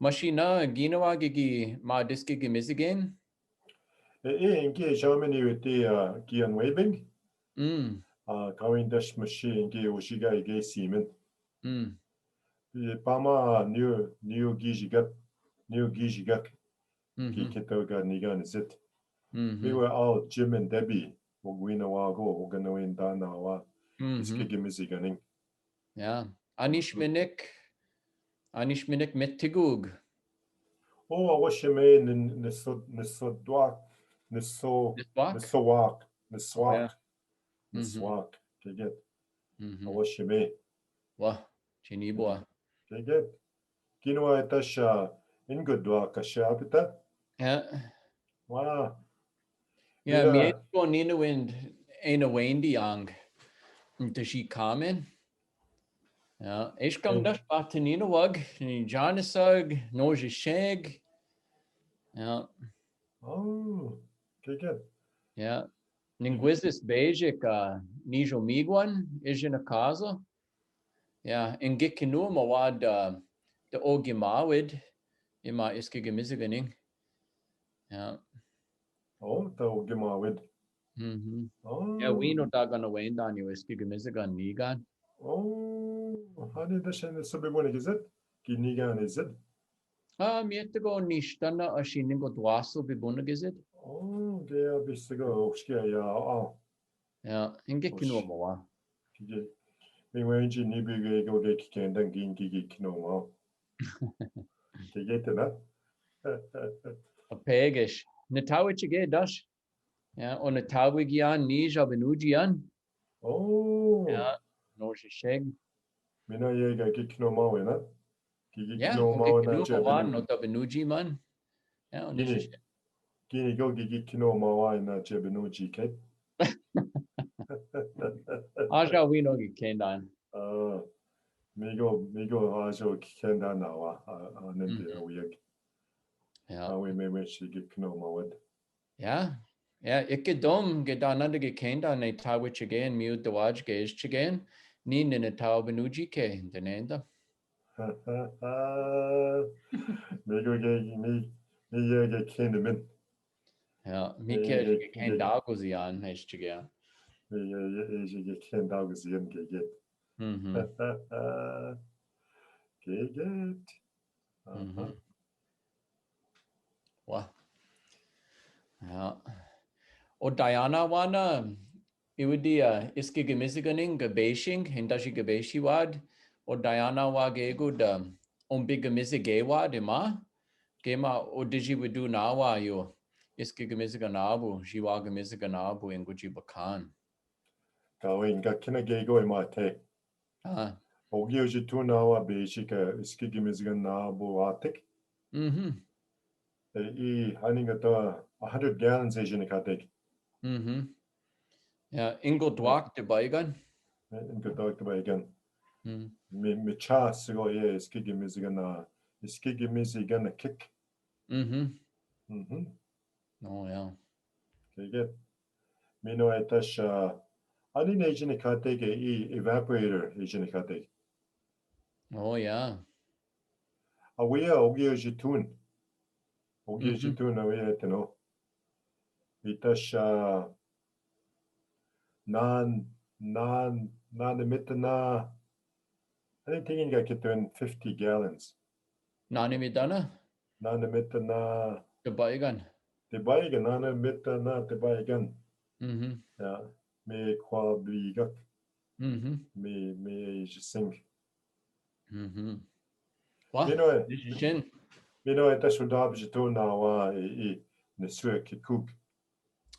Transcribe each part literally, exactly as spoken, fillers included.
Mashi na ginawa gi gi Madiske gi Misigan? E, e, ingi Germany witi, a, gi Anwebeng. Mm. A, kawendahsi mashi ingi ojiga ige simen. Mm. E, pama niu, niu gijigak, niu gijigak. Mhm. Gi ketoga nigan izet. Mhm. Biwe al Jim and Debbie, o gwinawa go, o ganawen danawa. Mhm. Iske gi Misiganing. Ya. Anishminik, anishminik metigug. O, awa shime ni, ni so, ni so dwak, ni so, Niswak? Ni so wak, ni swak. Ya. Ni Mhm. swak. Keget. Mhm. Awa shime. Wa, chinibwa. Keget. Kinowa ita sha, ingo dwak a sha pita. Ya. Wa. Ya, Mira. Mi esko nina wind ena wendi ang. Nta shi kamen. Ya, eshkam Em. dash bata nina wag, ni janisag, noji sheg. Ya. Oh, keget. Ya. Ningwizis bejik, a, nijo migwan, ijin a kazo. Ya, ingi kinowa mawad, a, ta ogi mawid, ima iske gi Misiganing. Ya. O, ta ogi mawid. Mhm. O. Ya, wino ta ganawen dani iske gi Misigan nigan. O, hani dashen subibun gizit, gi nigan izit. A, mi etigo nishtana a shi ningo dwaso bibun gizit. O, ge a bisigo, oshke ya, a. Ya, ingi kinowa mawa. Kige, mi wenji ni bige go ge kikenda gin kige kinowa mawa. Kige tena. Apegesh. Natawi chige dash. Ya, o natawi gian ni jabinuji an. O. Ya, no shisheg. Mina ye ga kinowa mawa na. Kige Ya, kinowa mawa na kinowa mawa, jabinuji. No tabinuji man. Ya, o Gini. Nishishe. Gini go kige kinowa mawa na jabinuji ke. Aja wino gi kendan. A, migo, migo aja gi kendan na wa, a, a, nende Mhm. a wiyag. Ya. A, wi me me shi gi kinowa mawa. Ya. Ya, ike dom, ge dananda gi kendan na tawi chigen, miu dawaj ge ish chigen, ni nina tabinuji ke, denenda. Migo ge, mi, mi ye ge kenemin. Ya, mi Mi ke ye ge ge kendago zian, ish chigen. Mi ye, ye, ye ge kendago zian ge ge. Mhm. Ge ge. Aha. Mhm. Wa. Ya. O Diana wa na, iwidi, a, iske gi Misiganing ga beshing, hinda shi ga beshi wad. O Diana wa gegu da, ombi ga Misige wad ima. Gema o diji widu na wa yo. Iske gi Misigan abu, jiwa gi Misigan abu, inguji bakan. Gawe inga kina gego ima te. A. Ogi oji tun na wa beshi ka iske gi Misigan abu atik. Mhm. E, i, haninga ta a hundred gallons e jini katik. Mhm. Ya, ingo dwak te baigan. E, ingo dwak te baigan. Mm. Mi, mi cha sigo ye iske gi Misigan a, iske gi Misigan a kik. Mhm. Mhm. O, ya. Kege. Mino etash, a, ani ne jini katik e i evaporator e jini katik. O, ya. Awia, ogi oji tun. Ogi oji Mhm. tun, awia eteno. Etash, a, nan, nan, nan mitana. Ani tingin ga kitun fifty gallons. Nan mitana? Nan mitana. Te baigan. Te baigan, nan mitana te baigan. Mhm. Ya, me kwa bligak. Mhm. Me, me jising. Mhm. Wa, Mino e, jising. Mino e ta sudab jito na wa e, e, ne sue kikuk.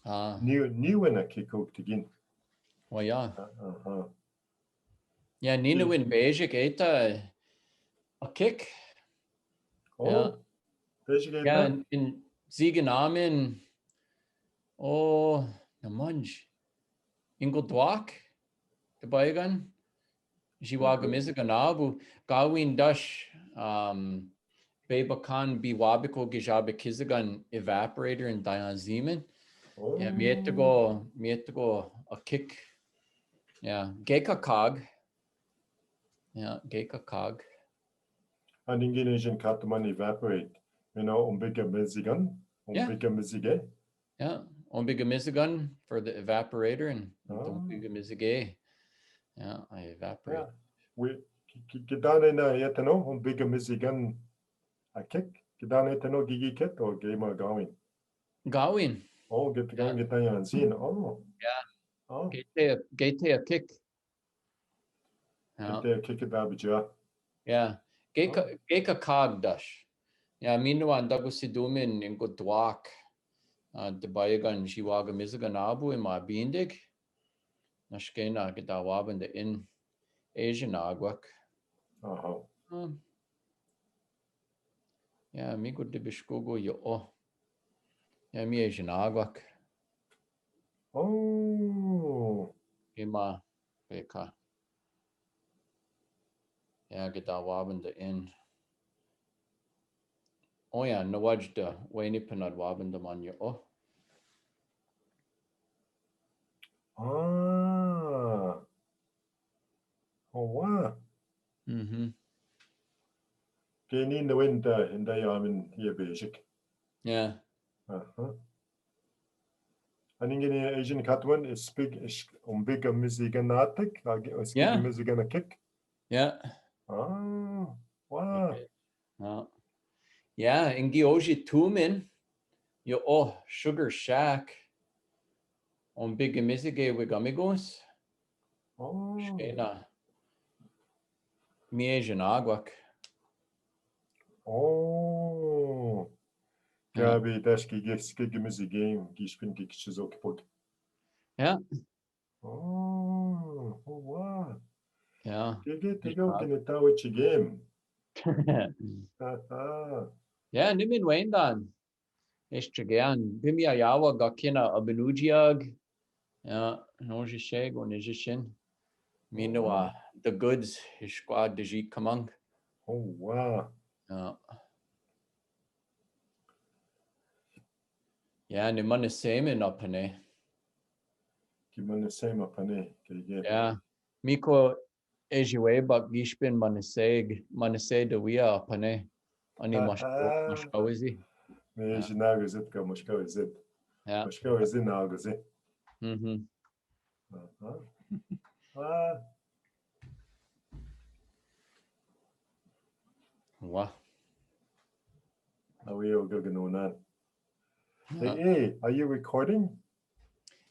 A. Ni, ni wena kikuk tigin. Wa ya. A, aha. Ya, nina win basic eta a kik. O, ya. Basic eta? Ya, in zigan amin. O, na manj. Ingo dwak. Te baigan. Jiwa ga Misigan abu. Gawin dash, um, Beba kan bi wabiko gi jabi kizigan evaporator in Diana zimin. Ya, mi etigo, mi etigo a kik. Ya, geka kag. Ya, geka kag. Anengini ijin kataman evaporate. You know, ombiga mizigay. Yeah. Ombiga mizigay. Yeah. Ombiga mizigay for the evaporator and ombiga mizigay. Yeah, I evaporate. Yeah. We, ki-, ki-, kidane na yetano, ombiga mizigay a kik. Kidane tano gigi kit o gima gawin. Gawin. Oh, gita gawin gita yan sin. Oh. Yeah. Oh. Gita, gita a kik. Yeah. Gita a kik a babija. Yeah. Gika, gika kagdash. Yeah, mino an dagu si dumin in go dwak. Uh, de bayagan jiwaga mizagan abu in ma bindig. Nashkena gita waban de in Asian agwak. Aha. Um, Yeah, mi go dibishkogo yo. Oh. Yeah, mi e jinagwak. Oh. Ima peka. Yeah, gita waban de in. Oh yeah, nawaj de weni pinad waban de man yo. Oh. Ah. Oh, wow. Mhm. Keni na wenda, enda ya amin ya basic. Yeah. Aha. Anengini ijin kataman, is big, is, ombiga mizigay a tik, ag-, is big mizigay a kik. Yeah. Ah, wow. Okay. Yeah. Yeah, ingi oji tumin, yo, oh, Sugar Shack. Ombiga mizigay wi gummy goes. Oh. Shkena. Mi e jinagwak. Oh. Yeah. Gabi, dash ki gis, ki gimizigay, gispin ki kichizo ki pok. Yeah. Oh, oh, wow. Yeah. Gigi, tigo, gini tawa chigim. Aha. Yeah, nimin wendan. Ish chigan. Bimia yawa gakina abinujiag. Yeah, no jishego, ni jishin. Minowa, the goods, ishkwa, diji kamang. Oh, wow. Yeah. Yeah, ni maniseme na pane. Ki maniseme pane, ke, ke. Yeah. Miko ejiwe bak gishpin maniseg, manise de wia pane. Ani mashka, mashka wizi. Me jinago zit ka mashka wizit. Yeah. Mashka wizi na go zi. Mhm. Aha. Ah. Wa. Awi o gaganonan. Hey, hey, are you recording?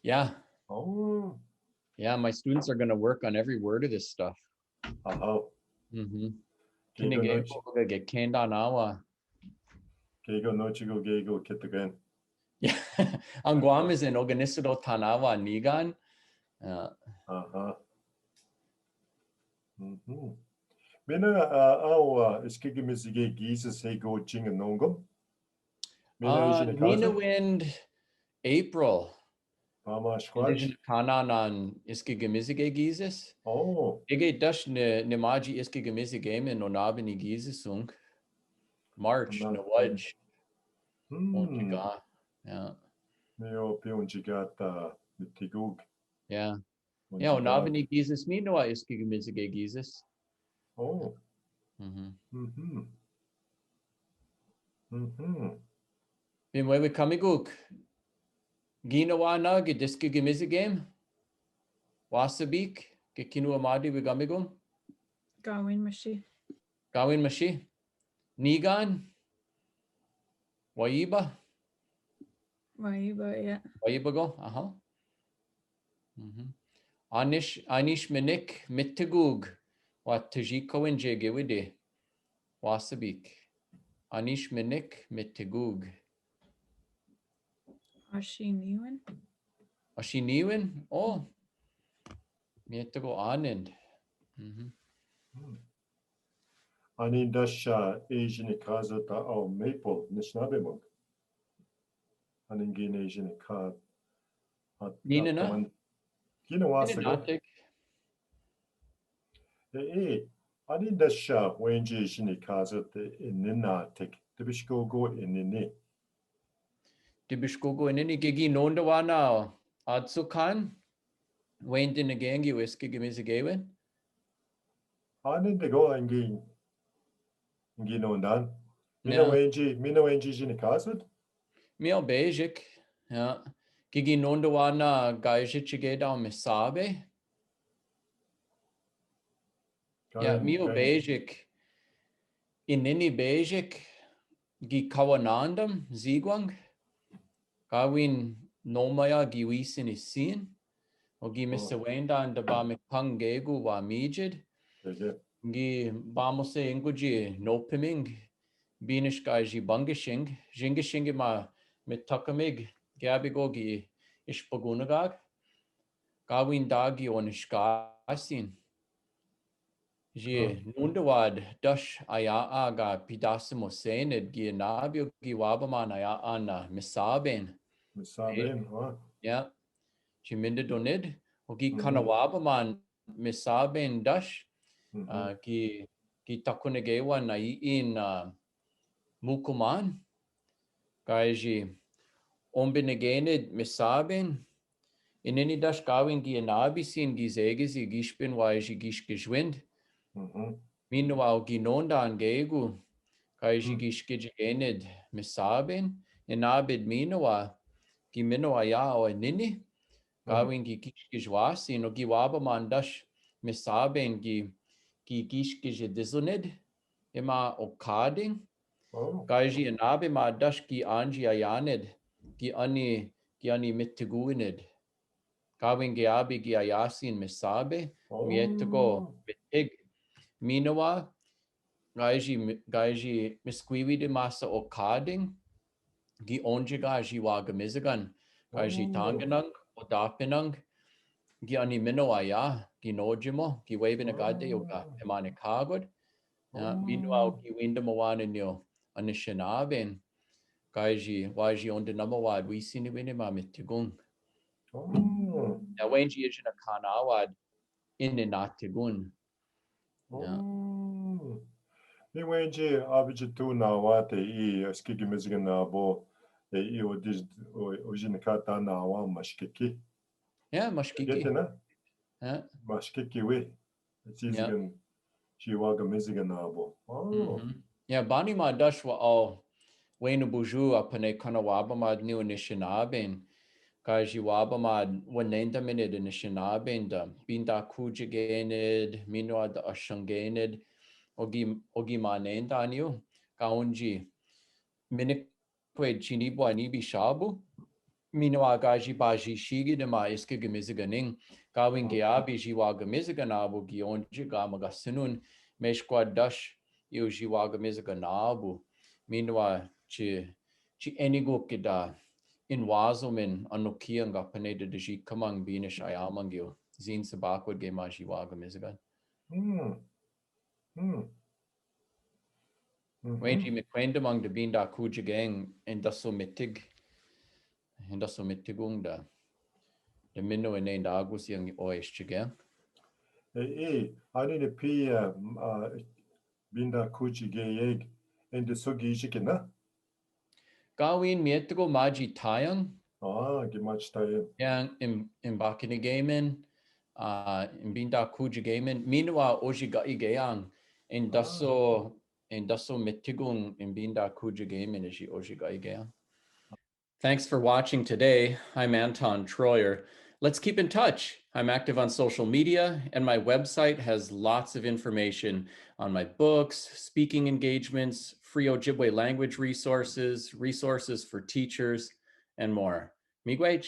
Yeah. Oh. Yeah, my students are gonna work on every word of this stuff. Aha. Mhm. Kini gego ga kenda nawa. Gego no chigo gego kitagan. Yeah. An Guam is an organizado tanawa nigan. Uh, aha. Mhm. Mina, uh, awa, iskigi misigi giza sego chinga nongom. Mina, uh, Nina Wind, April. Mama squash. Indigenous Canaan on Iskigamizige gizis. Oh. Ige dash ni, ni maji Iskigamizige men no nabini gizis ung. March, no waj. Hmm. Onjiga. Yeah. Neo pe onjiga ta mitigug. Yeah. Yeah, onabini gizis mi no a Iskigamizige gizis. Oh. Mhm. Mhm. Mhm. Bimwewe kamiguk. Ginawa na gi Iskigamizige. Wasabik, gi kinu amadi wi kamigum. Gawin mashi. Gawin mashi. Nigan. Waiba. Waiba, yeah. Waiba go, aha. Mhm. Anish, Anish minik mitigug. Wa tajiko inje gewide. Wasabik. Anish minik mitigug. Ashiniwin? Ashiniwin? Oh. Mitigo anend. Mhm. Hmm. Ani dasha Asian kaza ta au maple, Anishinaabe mug. Ani gina Asian ka. Nina na? Gina wasa. E, e, ani dasha wenji Asian kaza ta inina tik. Tibishko go inini. Tibishko go inini gigi nonda wana. Atsukan. Wendin agangi wiski gimizi gawen. Ani digo angi. Gi nondani. Mi nawenji, mi nawenji jini kasud. Mi o bejik. Ya. Ki gi nonda wa na gaije chigeda o misabe. Ya, mi o bejik. Inini bejik. Gi kawanandam, zigwang. Gawin nomaya gi wisin isin. O gi misewenda anda ba mi kangegu wa mijid. Gi bamose inguji nopeming. Binish gaiji bangishing. Jingishingi ma mi takamig. Gabigo gi ishpagunagag. Gawin dagi onishkasin. Ji nondawad dash aya aga pidasimo sened gi nabi o gi wabaman aya ana misaben. Misaben, ha? Ya. Ji minda donid, o gi kana wabaman misaben dash, ah, gi, gi takunagewan na iin, ah, mukuman. Gaiji, ombinagenid misaben, inini dash gawin gi inabi sin gi zegezi gishpin waiji gishkijwind. Minowa o gi nondan gegu, gaiji gishkijigenid misaben, inabid minowa, gi minowa ya o inini, gawin gi gishkijwasin, o gi wabaman dash misaben gi, gi gishkijidizonid, ima okading, gaiji inabi ma dash gi anji ayanid, gi ani, gi ani mitiguinid. Gawin gi abi gi ayasin misabe, mietigo, mitig, minowa, gaiji, gaiji miskwiwidi masa okading, gi onjiga jiwaga mizigan, gaiji tanganang, odapinang, gi ani minowa ya, gi nojimo, gi webinagade yoga, imanikagod, minowa o gi winda mawana niyo, Anishinaben, gaiji, waiji ondanamawad, wisini wini ma mitigung. Ya wenji ijina kanawad, ini natigun. Ya. Ni wenji abiji tu nawate i, eskigi mizigan nabo, e i odij, o, ojinakata nawa mashkiki. Ya, mashkiki. Gete na? Ya. Mashkiki we. Eti zigan, jiwaga mizigan nabo. Ya, bani ma dash wa o, wenu buju apane kana wabamad ni Anishinaben. Gaiji wabamad wanenda minid Anishinaben da. Binda kujigenid, minowa da ashangenid. O gi, o gi manenda niyo. Gaonji. Minik kwe chinibwa nibi shabu. Minowa gaiji baji shigi dema iske gamiziganing. Gawin gi abi jiwaga mizigan abu gi onji ga magasinun. Meshkwa dash iyo jiwaga mizigan abu. Minowa chi, chi enigo kida. In wazo min anokiang ga paneda da jikamang binish ayamang yo. Zin sabakwad ge ma jiwaga mizigan. Wenji mikwendamang da binda kujigang in daso mitig. In daso mitigung da. Da mino ine inda agus yang oes jigang. E, e, ani ne pi, a, binda kujigayeg in daso gijigina. Gawin mietigo maji tayang. Ah, gi maji tayang. Yang in, in bakini gamen, ah, in binda kuji gamen. Minowa oji ga igayang. In daso, in daso mitigung in binda kuji gamen iji oji ga igayang. Thanks for watching today. I'm Anton Troyer. Let's keep in touch. I'm active on social media, and my website has lots of information on my books, speaking engagements, free Ojibwe language resources, resources for teachers, and more. Miigwech!